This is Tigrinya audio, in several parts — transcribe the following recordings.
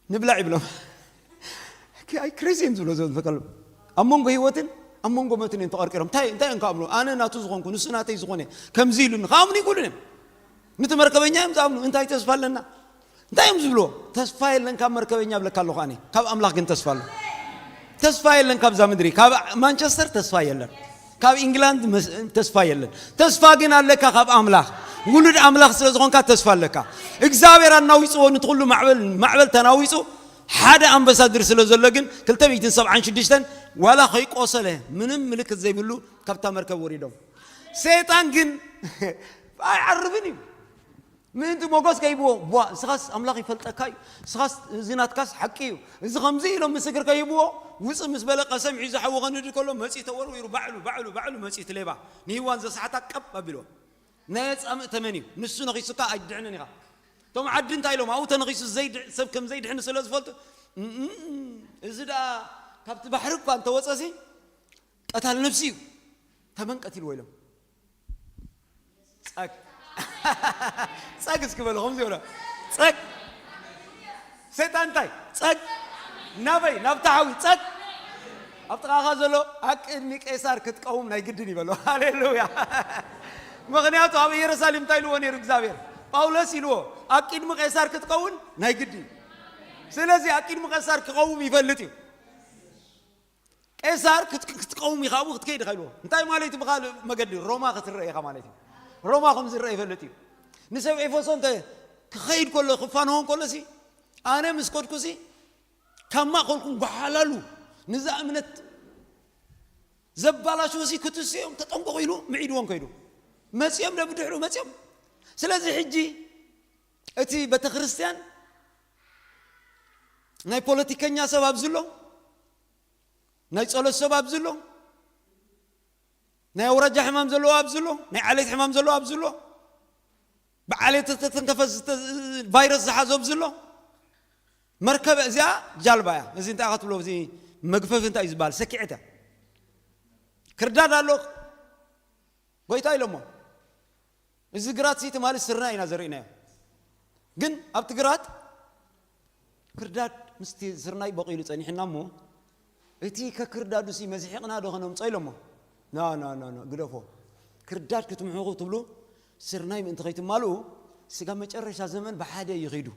ንብላዕ ይብሎም። ኣይ ክሬዚ እዮም ዝብሎ ዘንፈቀሉ ኣብ መንጎ ህይወትን ኣብ መንጎ ሞትን እዮም ተቐርቂሮም። እንታይ እንታይ እዮም ክኣምኑ? ኣነ ናቱ ዝኾንኩ፣ ንሱ ናተይ ዝኾነ፣ ከምዚ ኢሉኒ ክኣምኑ ይኽእሉን እዮም። ነቲ መርከበኛ እዮም ዝኣምኑ። እንታይ ተስፋ ኣለና? እንታይ እዮም ዝብልዎ? ተስፋ የለን ካብ መርከበኛ እብለካ ኣለኹ ኣነ። ካብ ኣምላኽ ግን ተስፋ ኣሎ። ተስፋ የለን ካብዛ ምድሪ። ካብ ማንቸስተር ተስፋ የለን። ካብ ኢንግላንድ መስ- ተስፋ የለን። ተስፋ ግን ኣለካ ካብ ኣምላኽ። ውሉድ ኣምላኽ ስለ ዝኾንካ ተስፋ ኣለካ። እግዚኣብሔር ኣናዊፅዎ፣ ንትኹሉ ማዕበል ማዕበል ተናዊፁ፣ ሓደ ኣምበሳድር ስለ ዘሎ ግን ክልተ ሚእትን ሰብዓን ሽዱሽተን ዋላ ከይቆሰለ፣ ምንም ምልክት ዘይብሉ፣ ካብታ መርከብ ወሪዶም። ሰይጣን ግን ኣይዓርብን እዩ። ምእንቲ ሞገስ ከይብዎ፣ ቧ፣ ንስኻስ ኣምላኽ ይፈልጠካ እዩ፣ ንስኻስ እዚ ናትካስ ሓቂ እዩ፣ እዚ ከምዚ ኢሎም ምስክር ከይብዎ፣ ውፅእ ምስ በለ፣ ቀሰም ሒዙ ሓዊ ከንድድ ከሎ፣ መፂኡ ተወርዊሩ፣ ባዕሉ ባዕሉ ባዕሉ መፂኡ፣ እቲ ሌባ ንሂዋን ዘስሓታ ቀብ ኣቢልዎ። ናይ ፃምእ ተመን እዩ። ንሱ ነኺሱካ ኣይድሕንን ኢኻ። እቶም ዓዲ እንታይ ኢሎም? ኣብኡ ተነኺሱ ዘይድሕ- ሰብ ከም ዘይድሕን ስለ ዝፈልጡ፣ "እም፣ እዚ ደኣ ካብቲ ባሕሪ እኳ እንተወፀሲ ቀታል ነብሲ እዩ፣ ተመን ቀቲልዎ" ኢሎም። ጸግ ጸግ እስኪ በሉ ከምዚ ይብሎ። ጸግ ሰይጣን እንታይ? ጸግ ናበይ? ናብታ ሓዊ ጸግ። ኣብ ጥቓኻ ዘሎ ኣብ ቅድሚ ቄሳር ክትቀውም ናይ ግድን ይበሎ። ሃሌሉያ። ምኽንያቱ ኣብ ኢየሩሳሌም እንታይ ኢልዎ ነይሩ እግዚኣብሔር? ጳውሎስ ኢልዎ ኣብ ቅድሚ ቄሳር ክትቀውን ናይ ግድን። ስለዚ ኣብ ቅድሚ ቄሳር ክቐውም ይፈልጥ እዩ። ቄሳር ክት- ክትቀውም ኢኻ ኣብኡ ክትከይድ ኢኻ ኢልዎ። እንታይ ማለት እዩ? ብኻልእ መገዲ ሮማ ክትረአ ኢኻ ማለት እዩ። ሮማ ከም ዝረአ ይፈልጥ እዩ። ንሰብ ኤፌሶ እንተ ክኸይድ ከሎ ክፋንዎ ከሎ ሲ ኣነ ምስ ከድኩ ሲ ካብ ማእኸልኩም ጓሓላሉ ንዛ እምነት ዘባላሽዎ ሲ ክትስኦም ተጠንቀቑ ኢሉ ምዒድዎም ከይዱ መፂኦም ዶ ብድሕሩ መፂኦም። ስለዚ ሕጂ እቲ ቤተክርስትያን ናይ ፖለቲከኛ ሰብ ኣብዚ ኣሎ፣ ናይ ጸሎት ሰብ ኣብዚ ኣሎ፣ ናይ ኣውራጃ ሕማም ዘለዎ ኣብዚ ኣሎ፣ ናይ ዓሌት ሕማም ዘለዎ ኣብዚ ኣሎ፣ ብዓሌት ዝተተንከፈ ዝተ- ቫይረስ ዝሓዞ ኣብዚ ኣሎ። መርከብ እዚኣ ጃልባ እያ። እዚ እንታይ ኢኻ ትብሎ? እዚ መግፈፊ እንታይ እዩ ዝበሃል? ሰኪዐት እያ። ክርዳድ ኣሎ። ጎይታ ኢሎሞ። እዚ ግራት ሲ ትማሊ ስርናይ ኢና ዘርእናዮ። ግን ኣብቲ ግራት ክርዳድ ምስቲ ስርናይ በቂሉ ጸኒሕና እሞ፣ እቲ ከክርዳዱ ሲ መዝሒቕና ዶ ከነምጾ ኢሎሞ? ኖ፣ ኖ፣ ኖ፣ ኖ፣ ግደፎ። ክርዳድ ክትምሕቑ ትብሉ፣ ስርናይ ምእንቲ ከይትማልኡ፣ ስጋብ መጨረሻ ዘመን ብሓደ ይኺዱ።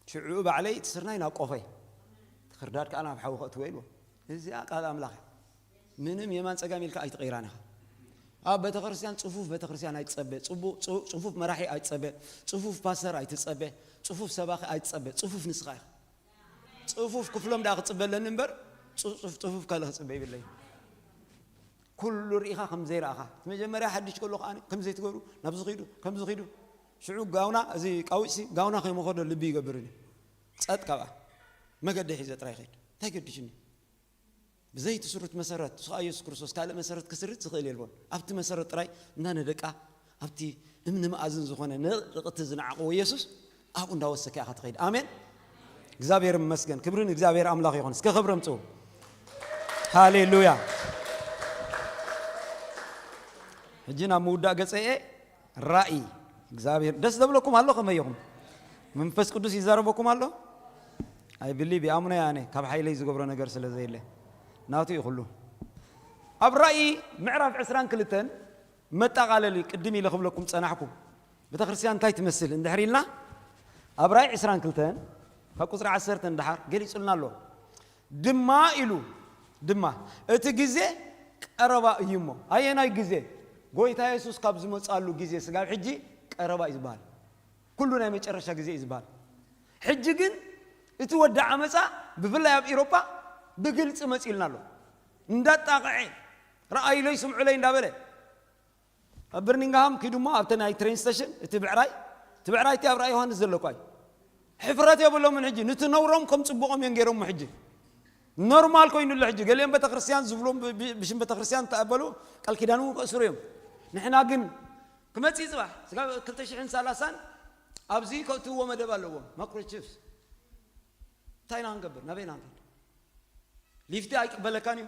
ሽዑ ባዕለይ እቲ ስርናይ ናብ ቆፎይ፣ እቲ ክርዳድ ከኣ ናብ ሓዊ ከእትዎ ኢልዎ። እዚኣ ቃል ኣምላኽ እያ። ምንም የማን ጸጋም ኢልካ ኣይትቐይራን ኢኻ። ኣብ ቤተክርስትያን ጽፉፍ ቤተክርስትያን ኣይትጸበ፣ ጽቡቕ ጽ- ጽፉፍ መራሒ ኣይትጸበ፣ ጽፉፍ ፓስተር ኣይትጸበ፣ ጽፉፍ ሰባኺ ኣይትጸበ፣ ጽፉፍ ንስኻ ኢኻ። ጽፉፍ ክፍሎም ደኣ ክጽበ ኣለኒ እምበር ጽፉፍ ጽፉፍ ካልእ ክጽበ ይብለይ። ኩሉ ርኢኻ ከም ዘይረኣኻ። እቲ መጀመርያ ሓድሽ ከሎ ከኣ ከም ዘይትገብሩ፣ ናብዚ ኺዱ፣ ከምዚ ኺዱ። ሽዑ ጋውና፣ እዚ ቃውጭሲ ጋውና ከይመኸዶ ልቢ ይገብርን እዩ። ጸጥ ካብኣ። መገዲ ሒዘ ጥራይ ኸይድ። እንታይ ገድሽኒ? ብዘይቲ ስሩት መሰረት፣ ንሱ ኸኣ ኢየሱስ ክርስቶስ ካልእ መሰረት ክስርት ዝኽእል የልቦን። ኣብቲ መሰረት ጥራይ እናነደቃ፣ ኣብቲ እምኒ መኣዝን ዝኾነ ንቕቲ ዝነዓቕዎ ኢየሱስ ኣብኡ እንዳወሰከ ኢኻ ትኸይድ። ኣሜን። እግዚኣብሔር ይመስገን። ክብሪ ንእግዚኣብሔር ኣምላኽ ይኹን። እስከ ክብሪ ኣምጽኡ። ሃሌሉያ። ሕጂ ናብ ምውዳእ ገጸ እየ። ራእይ እግዚኣብሔር ደስ ዘብለኩም ኣሎ? ከመይ ኢኹም? መንፈስ ቅዱስ ይዛረበኩም ኣሎ? ኣይ ብሊቭ ኣምኖ ኣነ ካብ ሓይለይ ዝገብሮ ነገር ስለ ዘየለ ናቱ እዩ ኩሉ። ኣብ ራእይ ምዕራፍ ዕስራን ክልተን መጣቓለሊ ቅድም ኢለ ክብለኩም ጸናሕኩ። ቤተክርስትያን እንታይ ትመስል እንድሕር ኢልና ኣብ ራእይ ዕስራን ክልተን ካብ ቁጽሪ ዓሰርተ እንድሓር ገሊጹልና ኣሎ። ድማ ኢሉ ድማ እቲ ግዜ ቀረባ እዩ እሞ። ኣየናይ ግዜ? ጎይታ የሱስ ካብ ዝመጻሉ ግዜ ስጋብ ሕጂ ቀረባ እዩ ዝበሃል። ኩሉ ናይ መጨረሻ ግዜ እዩ ዝበሃል። ሕጂ ግን እቲ ወዲ ዓመፃ ብፍላይ ኣብ ኤሮጳ ብግልፂ መፂኡልና ኣሎ። እንዳጣቕዐ ረኣይለይ ስምዑለይ እንዳበለ ኣብ በርሚንግሃም ኪዱ እሞ ኣብቲ ናይ ትሬን ስቴሽን እቲ ብዕራይ እቲ ብዕራይ እቲ ኣብ ራእይ ዮሃንስ ዘሎ እኳ እዩ። ሕፍረት የብሎምን። ሕጂ ንቲ ነውሮም ከም ጽቡቖም እዮም ገይሮሞ። ሕጂ ኖርማል ኮይኑሎ። ሕጂ ገሊኦም ቤተክርስትያን ዝብሎም ብ- ብ- ብሽም ቤተክርስትያን ተኣበሉ ቃል ኪዳን እውን ከእስሩ እዮም። ንሕና ግን ክመጽእ ጽባሕ ስጋብ ክልተ ሽሕን ሰላሳን ኣብዚ ከእትውዎ መደብ ኣለዎም። ማክሮቺፕስ እንታይ ኢና ክንገብር? ናበይ ኢና ክንከድ? ሊፍቲ ኣይቅበለካን እዩ።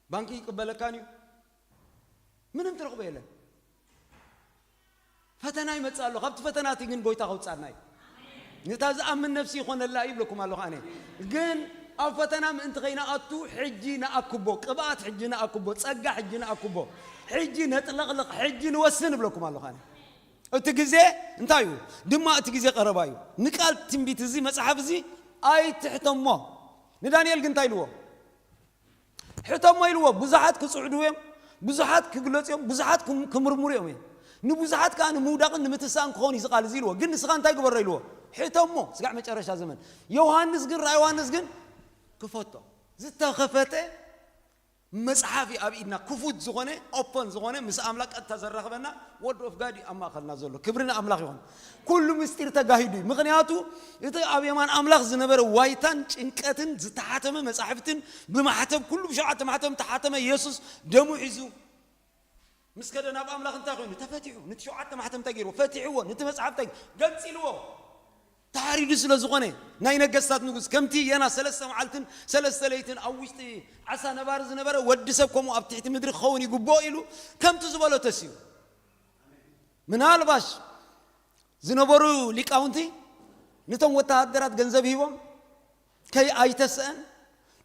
ባንኪ ይቅበለካን እዩ። ምንም ትረኽቦ የለን። ፈተና ይመጽእ ኣሎ። ካብቲ ፈተና እቲ ግን ጎይታ ከውጻና እዩ። ነታ ዝኣምን ነፍሲ ይኾነላ ይብለኩም ኣለኹ ኣነ። ግን ኣብ ፈተና ምእንቲ ከይንኣቱ ሕጂ ንኣክቦ፣ ቅብኣት ሕጂ ንኣክቦ፣ ጸጋ ሕጂ ንኣክቦ፣ ሕጂ ነጥለቕልቕ፣ ሕጂ ንወስን እብለኩም ኣለኹ ኣነ። እቲ ግዜ እንታይ እዩ? ድማ እቲ ግዜ ቀረባ እዩ። ንቃል ትንቢት እዚ መጽሓፍ እዚ ኣይትሕተሞ። ንዳንኤል ግን እንታይ ኢልዎ? ሕተሞ ኢልዎ። ብዙሓት ክጽዕዱ እዮም፣ ብዙሓት ክግለጹ እዮም፣ ብዙሓት ክም- ክምርምሩ እዮም እዮም። ንብዙሓት ከኣ ንምውዳቕን ንምትሳእን ክኸውን እዩ እዚ ቃል እዚ ኢልዎ። ግን ንስኻ እንታይ ግበሮ ኢልዎ? ሕተሞ። ስጋዕ መጨረሻ ዘመን። ዮሃንስ ግን፣ ራእይ ዮሃንስ ግን ክፈቶ። ዝተኸፈተ መጽሓፍ እዩ ኣብ ኢድና። ክፉት ዝኾነ፣ ኦፐን ዝኾነ፣ ምስ ኣምላኽ ቀጥታ ዘራኽበና ወርድ ኦፍ ጋድ እዩ ኣብ ማእኸልና ዘሎ። ክብሪ ንኣምላኽ ይኹን። ኩሉ ምስጢር ተጋሂዱ እዩ። ምኽንያቱ እቲ ኣብ የማን ኣምላኽ ዝነበረ ዋይታን ጭንቀትን ዝተሓተመ መጻሕፍትን ብማሕተም፣ ኩሉ ብሸውዓተ ማሕተም ተሓተመ። የሱስ ደሙ ሒዙ ምስ ከደ ናብ ኣምላኽ እንታይ ኮይኑ? ተፈቲሑ። ነቲ ሸውዓተ ማሕተም እንታይ ገይርዎ? ፈቲሕዎ። ነቲ መጽሓፍ እንታይ ገንጺልዎ? ተሓሪዱ ስለ ዝኾነ፣ ናይ ነገስታት ንጉስ፣ ከምቲ የና ሰለስተ መዓልትን ሰለስተ ለይትን ኣብ ውሽጢ ዓሳ ነባሪ ዝነበረ፣ ወዲ ሰብ ከምኡ ኣብ ትሕቲ ምድሪ ክኸውን ይግብኦ ኢሉ ከምቲ ዝበሎ ተስዩ። ምናልባሽ ዝነበሩ ሊቃውንቲ ነቶም ወተሃደራት ገንዘብ ሂቦም፣ ከይ ኣይተስአን፣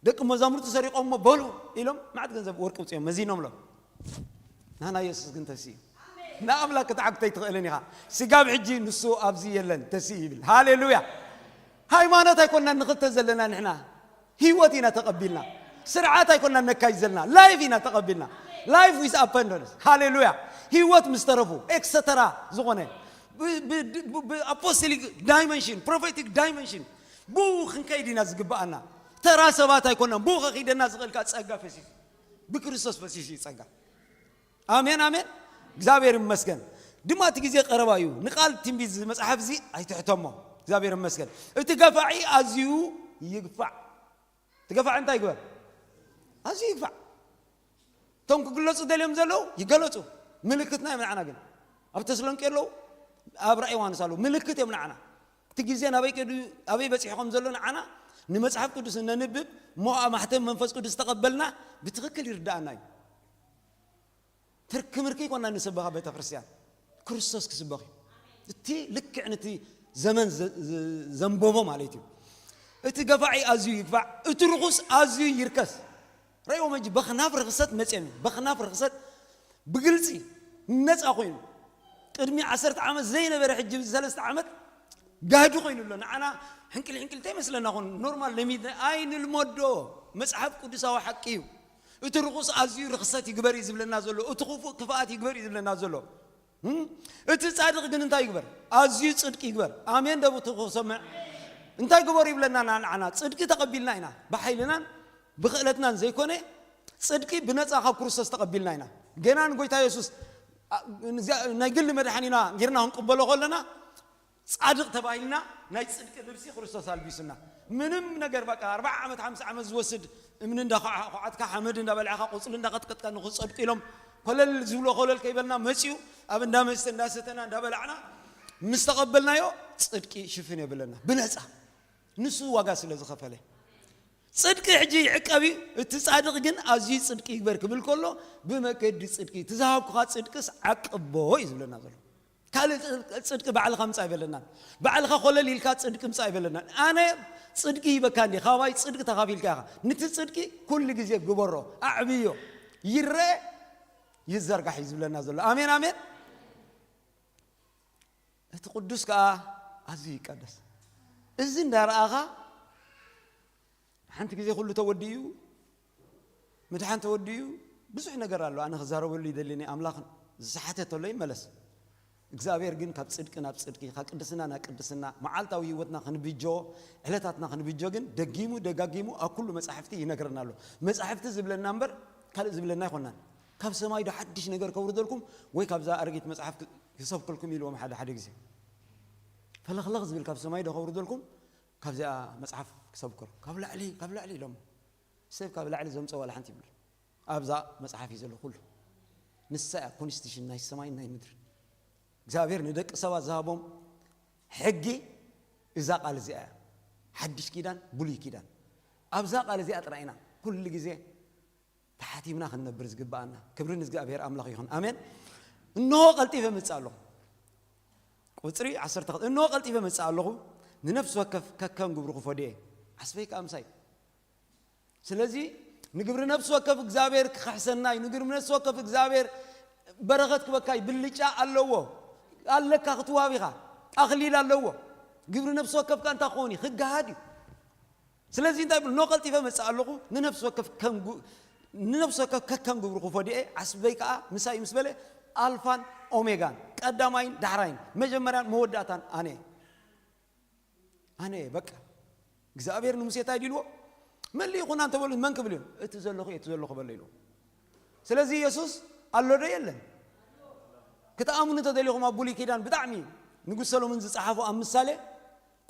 ደቂ መዛሙርቲ ሰሪቖሞ በሉ ኢሎም፣ መዓት ገንዘብ ወርቂ ውፅኦም መዚኖምሎም። ናና የሱስ ግን ተስዩ። ንኣምላክ ክትዓግቶ ኣይትኽእልን ኢኻ። ስጋብ ሕጂ ንሱ ኣብዚ የለን፣ ተስዩ ይብል። ሃሌሉያ። ሃይማኖት ኣይኮናን ንኽተል ዘለና ንሕና፣ ህይወት ኢና ተቐቢልና። ስርዓት ኣይኮናን ነካይድ ዘለና፣ ላይፍ ኢና ተቐቢልና። Life with abundance። ሃሌሉያ። ህይወት ምስ ተረፉ፣ ኤክሰተራ ዝኾነ፣ ብ- ብ- ብ- ብ- ኣፖስቶሊክ ዳይመንሽን፣ ፕሮፌቲክ ዳይመንሽን፣ ብኡ ክንከይድ ኢና ዝግብኣና። ተራ ሰባት ኣይኮናን። ብኡ ከኺደና ዝኽእል ከዓ ጸጋ ፈሲሱ፣ ብክርስቶስ ፈሲሱ እዩ ጸጋ። ኣሜን፣ ኣሜን። እግዚኣብሔር ይመስገን። ድማ እቲ ግዜ ቀረባ እዩ። ንቃል ትንቢት እዚ መጽሓፍ እዚ ኣይትሕተሞ። እግዚኣብሔር ይመስገን። እቲ ገፋዒ ኣዝዩ ይግፋዕ። እቲ ገፋዒ እንታይ ይግበር? ኣዝዩ ይግፋዕ። እቶም ክግለጹ ደልዮም ዘለዉ ይገለጹ። ምልክትና እዮም ንዓና ግን። ኣብ ተስሎንቄ ኣለዉ፣ ኣብ ራእይ ዮሃንስ ኣለዉ። ምልክት እዮም ንዓና። እቲ ግዜ ናበይ ከዱ፣ ኣበይ በጺሑ ከም ዘሎ ንዓና ንመጽሓፍ ቅዱስ እነንብብ፣ እሞ ኣብ ማሕተም መንፈስ ቅዱስ ተቐበልና፣ ብትኽክል ይርድኣና እዩ። ትርኪ ምርኪ ይኮና ንስበኻ ቤተ ክርስቲያን፣ ክርስቶስ ክስበኽ እዩ። እቲ ልክዕ ነቲ ዘመን ዘ- ዘ- ዘንበቦ ማለት እዩ። እቲ ገፋዒ ኣዝዩ ይግፋዕ፣ እቲ ርኹስ ኣዝዩ ይርከስ። ረእይዎም እንጂ በኽናፍ ርኽሰት መፅኦም እዩ። በኽናፍ ርኽሰት ብግልፂ ነፃ ኮይኑ፣ ቅድሚ ዓሰርተ ዓመት ዘይነበረ ሕጂ ሰለስተ ዓመት ጋህዲ ኮይኑ ኣሎ። ንዓና ሕንቅል ሕንቅል እንታይ መስለና ኾን ኖርማል ለሚድ ኣይንልመዶ። መፅሓፍ ቅዱሳዊ ሓቂ እዩ። እቲ ርኹስ ኣዝዩ ርኽሰት ይግበር እዩ ዝብለና ዘሎ፣ እቲ ክፉእ ክፍኣት ይግበር እዩ ዝብለና ዘሎ። እም? እቲ ጻድቕ ግን እንታይ ይግበር? ኣዝዩ ጽድቂ ይግበር። ኣሜን። ደቡ ትኽሰምዕ እንታይ ግበሩ ይብለና? ንዓና ጽድቂ ተቐቢልና ኢና፣ ብሓይልናን ብኽእለትናን ዘይኮነ፣ ጽድቂ ብነጻ ካብ ክርስቶስ ተቐቢልና ኢና። ገና ንጎይታ የሱስ ኣ- ንዚኣ- ናይ ግሊ መድሓኒና ጌርና ክንቅበሎ ከለና፣ ጻድቕ ተባሂልና፣ ናይ ጽድቂ ልብሲ ክርስቶስ ኣልቢሱና። ምንም ነገር በቃ ኣርባዓ ዓመት ሓምሳ ዓመት ዝወስድ እምኒ እንዳኳዓትካ ሓመድ እንዳበላዕካ ቆጽሊ እንዳቀጥቀጥካ ንኽትጸድቁ ኢሎም ኮለል ዝብሎ ኮለል ከይበልና መጺኡ፣ ኣብ እንዳ መስተ እንዳሰተና እንዳበላዕና ምስ ተቐበልናዮ ጽድቂ ሽፍን የብለና ብነጻ፣ ንሱ ዋጋ ስለ ዝኸፈለ። ጽድቂ ሕጂ ይዕቀብ እዩ፣ እቲ ጻድቕ ግን ኣዝዩ ጽድቂ ይግበር ክብል ከሎ፣ ብመገዲ ጽድቂ እቲ ዝሃብኩኻ ጽድቅስ ዓቅቦ እዩ ዝብለና ዘሎ። ካልእ ጽድቂ ባዕልኻ ምጻእ ኣይበለናን። ባዕልኻ ኮለል ኢልካ ጽድቂ ምጻእ ኣይበለናን። ኣነ ጽድቂ ሂበካ እንዲ፣ ካባይ ጽድቂ ተኻፊልካ ኢኻ። ንቲ ጽድቂ ኩሉ ግዜ ግበሮ፣ ኣዕብዮ፣ ይረአ፣ ይዘርጋሕ እዩ ዝብለና ዘሎ። ኣሜን፣ ኣሜን። እቲ ቅዱስ ከኣ ኣዝዩ ይቀደስ። እዚ እንዳረኣኻ ሓንቲ ግዜ ኩሉ ተወዲኡ፣ ምድሓን ተወዲኡ፣ ብዙሕ ነገር ኣሎ ኣነ ክዛረበሉ ይደሊ ናይ ኣምላኽ ዝሰሓተ ተሎ ይመለስ። እግዚኣብሔር ግን ካብ ጽድቂ ናብ ጽድቂ፣ ካብ ቅድስና ናብ ቅድስና፣ መዓልታዊ ህይወትና ክንብጆ፣ ዕለታትና ክንብጆ ግን ደጊሙ ደጋጊሙ ኣብ ኩሉ መጻሕፍቲ ይነግረና ኣሎ። መጻሕፍቲ ዝብለና እምበር ካልእ ዝብለና ኣይኮናን። ካብ ሰማይ ዶ ሓድሽ ነገር ከውርደልኩም ወይ ካብዛ ኣረጊት መጽሓፍ ክሰብክልኩም ኢልዎም ሓደ ሓደ ግዜ። ፈለኽለኽ ዝብል ካብ ሰማይ ዶ ከውርደልኩም ካብዚኣ መጽሓፍ ክሰብክር ካብ ላዕሊ ካብ ላዕሊ ኢሎም። ሰብ ካብ ላዕሊ ዘምፀ ዋላ ሓንቲ ይብሉ። ኣብዛ መጽሓፍ እዩ ዘሎ ኩሉ። ንሳ እያ ኮንስቲቱሽን ናይ ሰማይን ናይ ምድርን። እግዚኣብሔር ንደቂ ሰባት ዝሃቦም ሕጊ እዛ ቃል እዚኣ እያ። ሓድሽ ኪዳን፣ ብሉይ ኪዳን። ኣብዛ ቃል እዚኣ ጥራይ ኢና ኩሉ ግዜ ተሓቲምና ክንነብር ዝግብኣና። ክብሪ ንእግዚኣብሔር ኣምላኽ ይኹን። ኣሜን። እንሆ ቀልጢፈ መጽእ ኣለኹ። ቁጽሪ ዓሰርተ ክልተ፣ እንሆ ቀልጢፈ መጽእ ኣለኹ። ንነፍሲ ወከፍ ከከም ግብሩ ክፈድየ ዓስበይ ከኣ ምሳይ። ስለዚ ንግብሪ ነፍሲ ወከፍ እግዚኣብሔር ክኽሕሰናይ፣ ንግብሪ ነፍሲ ወከፍ እግዚኣብሔር በረኸት ክበካይ ብልጫ ኣለዎ። ኣለካ ክትዋብ ኢኻ። ኣኽሊል ኣለዎ። ግብሪ ነፍሲ ወከፍ ከኣ እንታይ ክኸውን እዩ? ክገሃድ እዩ። ስለዚ እንታይ ይብል? ኖ ቀልጢፈ መጽእ ኣለኹ፣ ንነፍሲ ወከፍ ከም ጉ-፣ ንነፍሲ ወከፍ ከከም ግብሩ ክፈድየ፣ ዓስበይ ከኣ ምሳይ ምስ በለ፣ ኣልፋን ኦሜጋን፣ ቀዳማይን ዳሕራይን፣ መጀመርያን መወዳእታን ኣነ እየ። ኣነ እየ፣ በቃ። እግዚኣብሔር ንሙሴ እንታይ ኢልዎ? መሊእ ኩን እንተበሉ፣ መን ክብል እዩ? እቲ ዘለኹ እየ፣ እቲ ዘለኹ በሎ ኢልዎ። ስለዚ ኢየሱስ ኣሎ ዶ የለን? ክትኣምኑ እንተደሊኹም፣ ኣብ ብሉይ ኪዳን ብጣዕሚ ንጉስ ሰሎሞን ዝጸሓፎ ኣብ ምሳሌ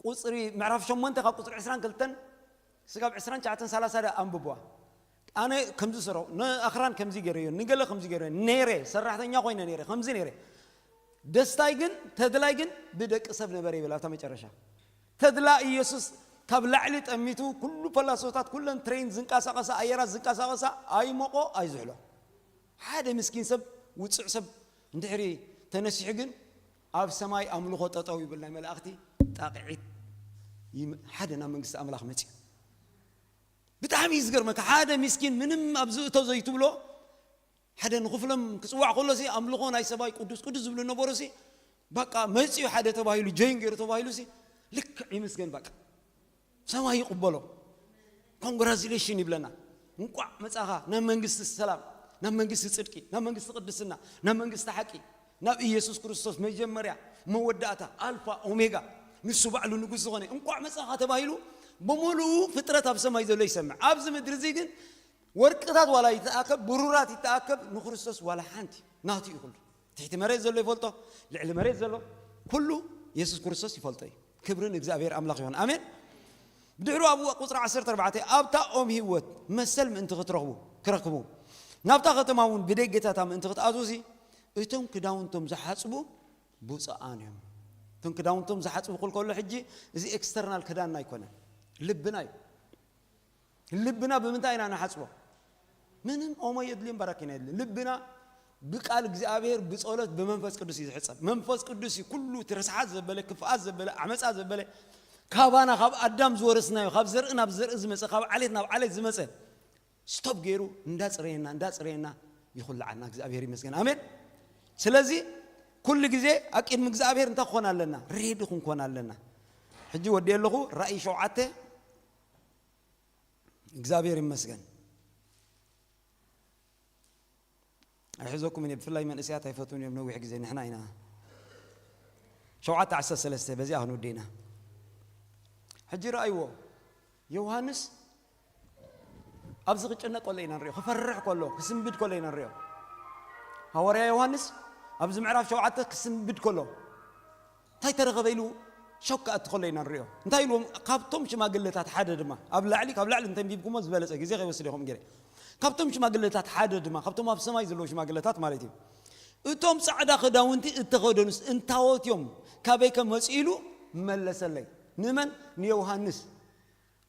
ቁጽሪ፣ ምዕራፍ ሸሞንተ ካብ ቁጽሪ ዕስራን ክልተን ስጋብ ዕስራን ትሽዓተን ሰላሳ ደኣ ኣንብብዋ። ኣነ ከምዚ ዝሰረው፣ ንኣኽራን ከምዚ ገይረዮ፣ ንገለ ከምዚ ገይረዮ፣ ነይረ፣ ሰራሕተኛ ኮይነ ነይረ፣ ከምዚ ነይረ። ደስታይ ግን፣ ተድላይ ግን ብደቂ ሰብ ነበረ ይብል ኣብታ መጨረሻ። ተድላ ኢየሱስ ካብ ላዕሊ ጠሚቱ፣ ኩሉ ፈላሶታት፣ ኩለን ትሬን ዝንቀሳቐሳ፣ ኣየራት ዝንቀሳቐሳ፣ ኣይሞቆ፣ ኣይዝሕሎ። ሓደ ምስኪን ሰብ፣ ውጹዕ ሰብ እንድሕሪ ተነሲሑ ግን፣ ኣብ ሰማይ ኣምልኾ ጠጠው ይብል፣ ናይ መላእኽቲ ጣቕዒት ይም-፣ ሓደ ናብ መንግስቲ ኣምላኽ መጺኡ። ብጣዕሚ እዩ ዝገርመካ። ሓደ ሚስኪን ምንም ኣብዚ እቶ ዘይትብሎ፣ ሓደ ንኽፍሎም ክጽዋዕ ከሎሲ፣ ኣምልኾ ናይ ሰብኣይ ቅዱስ ቅዱስ ዝብሉ ነበሩሲ፣ በቃ መጺኡ ሓደ ተባሂሉ፣ ጆይን ገይሩ ተባሂሉሲ፣ ልክዕ ይምስገን በቃ። ሰማይ ይቕበሎ። ኮንግራጁሌሽን ይብለና። እንቋዕ መጻኻ ናብ መንግስቲ ሰላም፣ ናብ መንግስቲ ጽድቂ፣ ናብ መንግስቲ ቅድስና፣ ናብ መንግስቲ ሓቂ፣ ናብ ኢየሱስ ክርስቶስ መጀመርያ፣ መወዳእታ፣ ኣልፋ፣ ኦሜጋ፣ ንሱ ባዕሉ ንጉስ ዝኾነ። እንቋዕ መጻኻ ተባሂሉ፣ ብምሉኡ ፍጥረት ኣብ ሰማይ ዘሎ ይሰምዕ። ኣብዚ ምድሪ እዚ ግን ወርቅታት ዋላ ይተኣከብ፣ ብሩራት ይተኣከብ፣ ንክርስቶስ ዋላ ሓንቲ ናቱ እዩ ኩሉ። ትሕቲ መሬት ዘሎ ይፈልጦ፣ ልዕሊ መሬት ዘሎ ኩሉ የሱስ ክርስቶስ ይፈልጦ እዩ። ክብሪ ንእግዚኣብሔር ኣምላኽ ይኹን። ኣሜን። ብድሕሩ ኣብ ቁጽሪ ዓሰርተ ኣርባዕተ፣ ኣብታ ኦም ህይወት መሰል ምእንቲ ክትረኽቡ፣ ክረኽቡ፣ ናብታ ከተማ እውን ብደገታታ ምእንቲ ክትኣትዉሲ፣ እቶም ክዳውንቶም ዝሓጽቡ ብፁዓን እዮም። እቶም ክዳውንቶም ዝሓጽቡ ክብል ከሎ ሕጂ እዚ ኤክስተርናል ክዳንና ኣይኮነን፣ ልብና እዩ። ልብና ብምንታይ ኢና ንሓጽቦ? ምንም ኦሞ የድልዮም፣ በረኪና የድልዮም። ልብና ብቃል እግዚኣብሔር፣ ብጸሎት፣ ብመንፈስ ቅዱስ እዩ ዝሕጸብ። መንፈስ ቅዱስ እዩ ኩሉ እቲ ርስሓት ዘበለ፣ ክፍኣት ዘበለ፣ ዓመጻ ዘበለ፣ ካባና፣ ካብ ኣዳም ዝወረስናዮ፣ ካብ ዘርኢ ናብ ዘርኢ ዝመጸ፣ ካብ ዓሌት ናብ ዓሌት ዝመጸ፣ ስቶፕ ገይሩ እንዳጽረየና፣ እንዳጽረየና ይኹልዓና። እግዚኣብሔር ይመስገን። ኣሜን። ስለዚ ኩሉ ግዜ ኣብ ቅድሚ እግዚኣብሔር እንታይ ክኾን ኣለና? ሬዲ ክንኮን ኣለና። ሕጂ ወዲ ኣለኹ፣ ራእይ ሸውዓተ። እግዚኣብሔር ይመስገን። ኣይሕዘኩምን እየ፣ ብፍላይ መንእሰያት ኣይፈትውን እዮም፣ ነዊሕ ግዜ ንሕና ኢና። ሸውዓተ ዓሰርተ ሰለስተ፣ በዚኣ ክንውዲ ኢና። ሕጂ ረኣይዎ፣ ዮሃንስ ኣብዚ ክጨነቅ ከሎ ኢና ንሪኦ፣ ክፈርሕ ከሎ፣ ክስንብድ ከሎ ኢና ንሪኦ። ሃዋርያ ዮሃንስ ኣብዚ ምዕራፍ ሸውዓተ ክስንብድ ከሎ፣ እንታይ ተረኸበ ኢሉ ሾክ ክኣቲ ከሎ ኢና ንሪኦ። እንታይ ኢልዎም? ካብቶም ሽማግለታት ሓደ ድማ፣ ኣብ ላዕሊ፣ ካብ ላዕሊ እንተንቢብኩሞ ዝበለጸ፣ ግዜ ከይወስድ ኢኹም ገለ። ካብቶም ሽማግለታት ሓደ ድማ፣ ካብቶም ኣብ ሰማይ ዘለዉ ሽማግለታት ማለት እዩ። እቶም ጻዕዳ ክዳውንቲ እተኸደኑስ እንታዎት እዮም? ካበይ ከ መጹ? ኢሉ መለሰለይ። ንመን? ንዮሃንስ።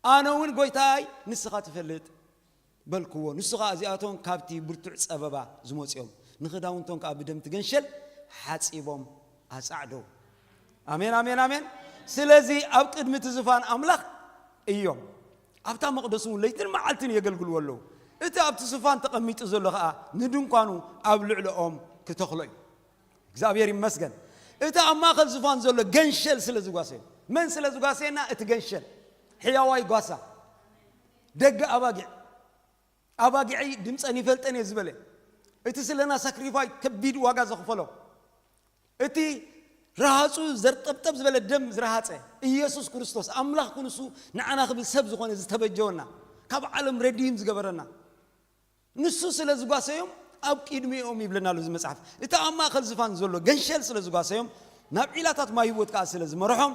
ኣነ እውን ጎይታይ ንስኻ ትፈልጥ በልክዎ። ንሱ ኸኣ እዚኣቶም ካብቲ ብርቱዕ ጸበባ ዝመጹ እዮም። ንኽዳውንቶም ከኣ ብደም ትገንሸል ሓጺቦም ኣጻዕደው። ኣሜን፣ ኣሜን፣ ኣሜን። ስለዚ ኣብ ቅድሚ እቲ ዝፋን ኣምላኽ እዮም። ኣብታ መቕደስ እውን ለይትን መዓልትን የገልግልዎ ኣለዉ። እቲ ኣብቲ ዝፋን ተቐሚጡ ዘሎ ኸኣ ንድንኳኑ ኣብ ልዕሊኦም ክተኽሎ እዩ። እግዚኣብሔር ይመስገን። እቲ ኣብ ማእከል ዝፋን ዘሎ ገንሸል ስለ ዝጓሰዮ። መን ስለ ዝጓሰየና? እቲ ገንሸል። ሕያዋይ ጓሳ። ደገ ኣባጊዕ። ኣባጊዐይ ድምፀን ይፈልጠን እየ ዝበለ። እቲ ስለና ሳክሪፋይ ከቢድ ዋጋ ዘኽፈሎ። እቲ ረሃፁ ዘርጠብጠብ ዝበለ ደም ዝረሃፀ ኢየሱስ ክርስቶስ ኣምላኽ ክንሱ ንዓና ክብል ሰብ ዝኾነ ዝተበጀወና። ካብ ዓለም ረዲም ዝገበረና። ንሱ ስለ ዝጓሰዮም ኣብ ቅድሚኦም ይብለና ኣሎ እዚ መጽሓፍ። እቲ ኣብ ማእከል ዝፋን ዘሎ ገንሸል ስለ ዝጓሰዮም፣ ናብ ዒላታት ማይ ህይወት ከኣ ስለ ዝመርሖም፣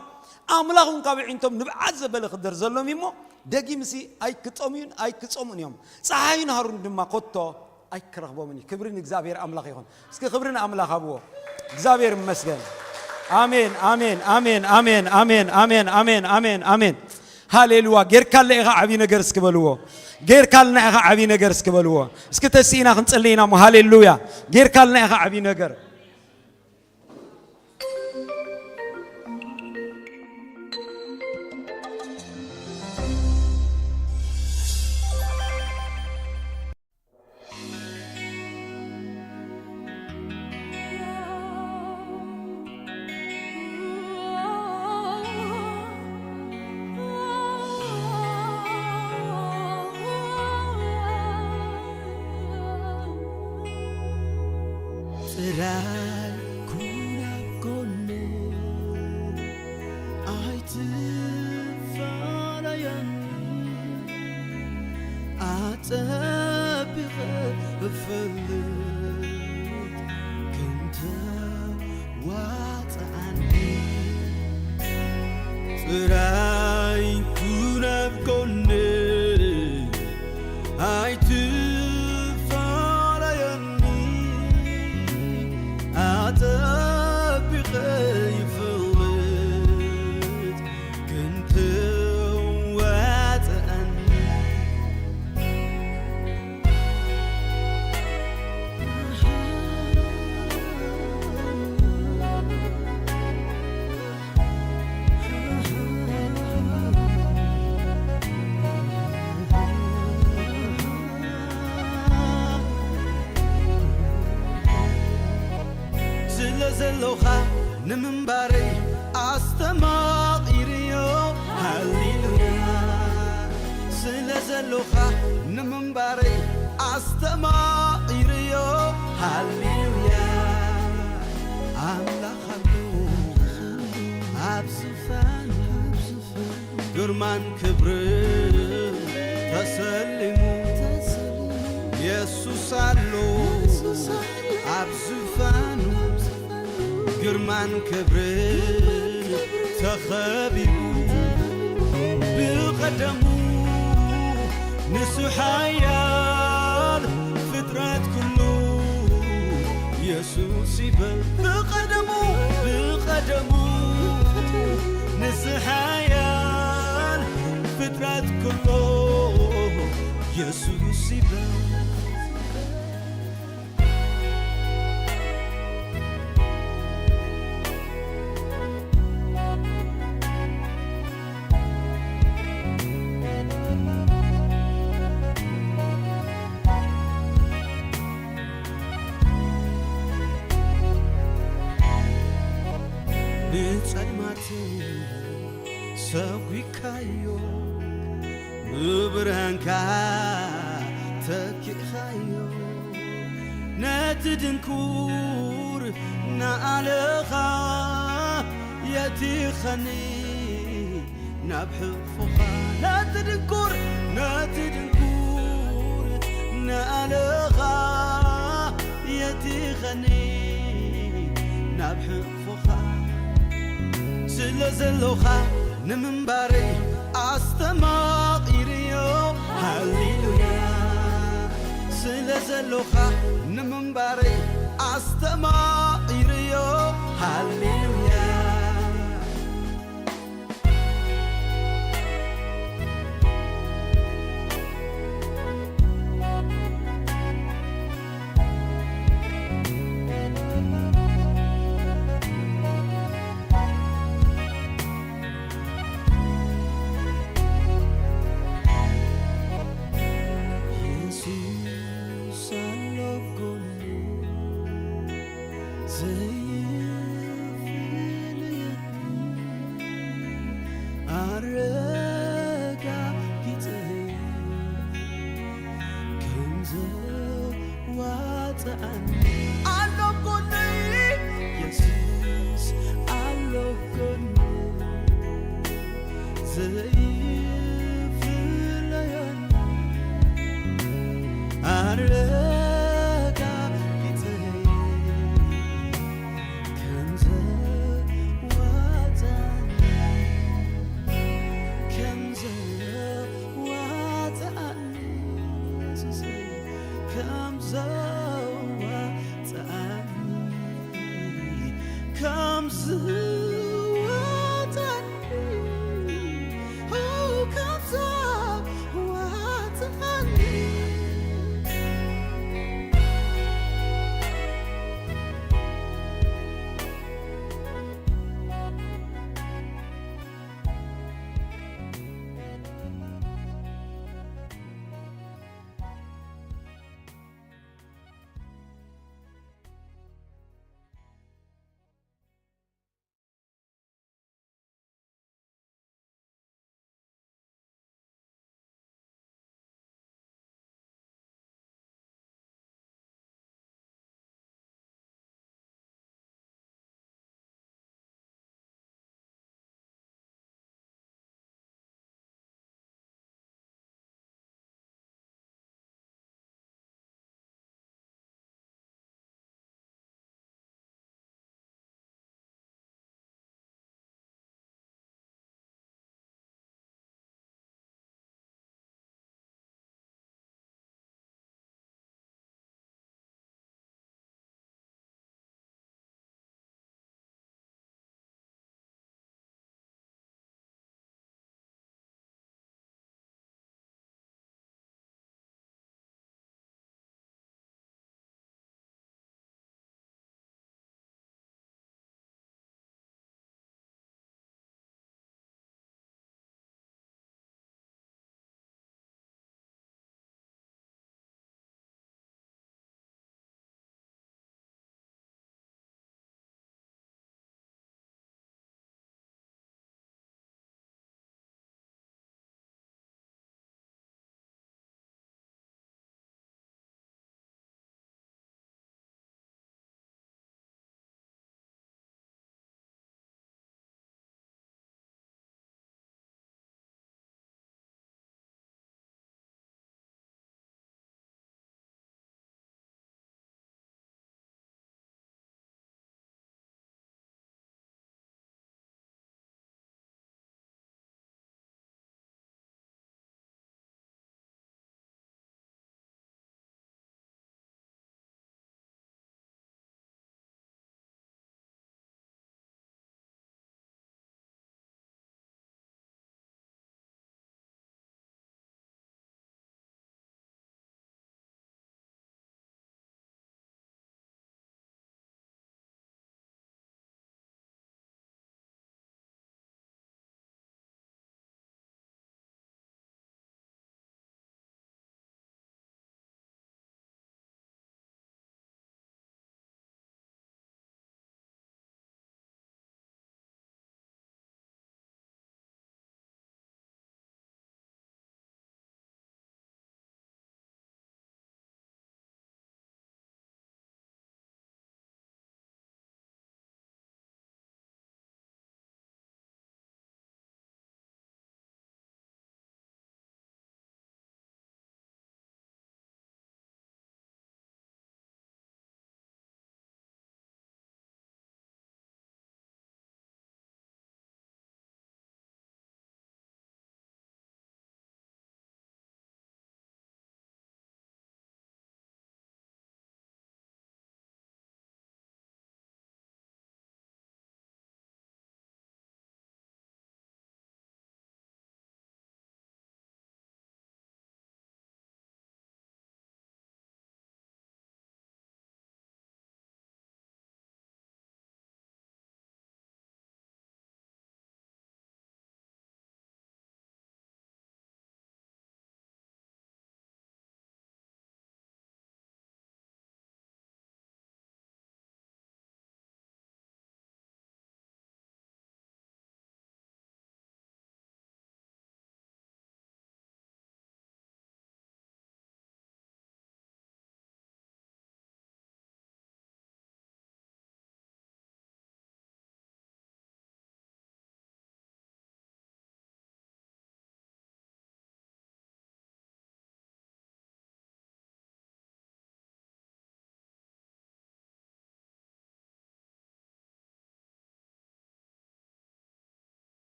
ኣምላኽ እውን ካብ ኣዒንቶም ንብዓት ዘበለ ክደር ዘሎም እዩ እሞ፣ ደጊምሲ ኣይክጠምዩን ኣይክጸምኡን እዮም። ጸሓይን ሃሩን ድማ ኮቶ ኣይክረኽቦምን እዩ። ክብሪ ንእግዚኣብሔር ኣምላኽ ይኹን። እስኪ ክብሪ ንኣምላኽ ሃብዎ። እግዚኣብሔር ይመስገን። ኣሜን፣ ኣሜን፣ ኣሜን፣ ኣሜን፣ ኣሜን፣ ኣሜን፣ ኣሜን፣ ኣሜን፣ ኣሜን። ሃሌሉያ። ጌርካልና ኢኻ ዓብዪ ነገር እስኪ በልዎ። ጌርካልና ኢኻ ዓብዪ ነገር እስኪ በልዎ። እስኪ ተስኢና ክንጽሊ ኢና እሞ፣ ሃሌሉያ። ጌርካልና ኢኻ ዓብዪ ነገር። ዳይ ኩን ኣብ ጎነይ ኣይትፈላለየኒ፣ ኣጸቢቐ እፈልጥ ክንተ ዋጽኣኒ። ጥራይ ኩን ኣብ ጎነይ ኣይትፈላለየኒ፣ ኣጸቢቐ ይፈልጥ ክንተ ዋጽኣኒ። ስለ ዘሎኻ ንምንባረይ ኣስተማቒርዮ። ሃሌሉያ። ስለ ዘሎኻ ንምንባረይ ኣስተማቒርዮ። ሃሌሉያ። ኣምላኽ ኣሎ ኣብ ዝፋኑ፣ ግርማን ክብርን ተሰሊሙ። የሱስ ኣሎ ኣብ ዝፋኑ፣ ግርማን ክብርን ተኸቢቡ። ብቐደሙ ንሱ ሓያል፣ ፍጥረት ኩሉ የሱስ ይበል። ብቐደሙ፣ ብቐደሙ ንሱ ሓያል፣ ፍጥረት ኩሉ የሱስ ይበል። ንጸልማት ሰጒግካዮ፣ ብብርሃንካ ተኪእኻዮ። ነቲ ድንኩር ንኣለኻ የቲኸኒ ናብ ሕቕፎኻ። ነቲ ድንኩር፣ ነቲ ድንኩር ንኣለኻ የቲኸኒ ናብ ሕቕፎኻ። ስለ ዘሎኻ ንምንባረይ ኣስተማቒርዮ። ሃሌሉያ። ስለ ዘሎኻ ንምንባረይ ኣስተማቒርዮ። ሃሌሉያ። የሱስ ኣሎ ጎነይ፣ ዘይፍለየኒ፣ ኣረጋጊጸይ ከም ዘዋጽኣኒ። ኣሎ ጎነይ፣ የሱስ ኣሎ ጎነይ፣ ዘይፍለየኒ፣ ኣረጋጊጸይ ከም ዘዋጽኣኒ፣ ከም ዘዋጽኣኒ፣ የሱሰይ፣ ከም ዘ-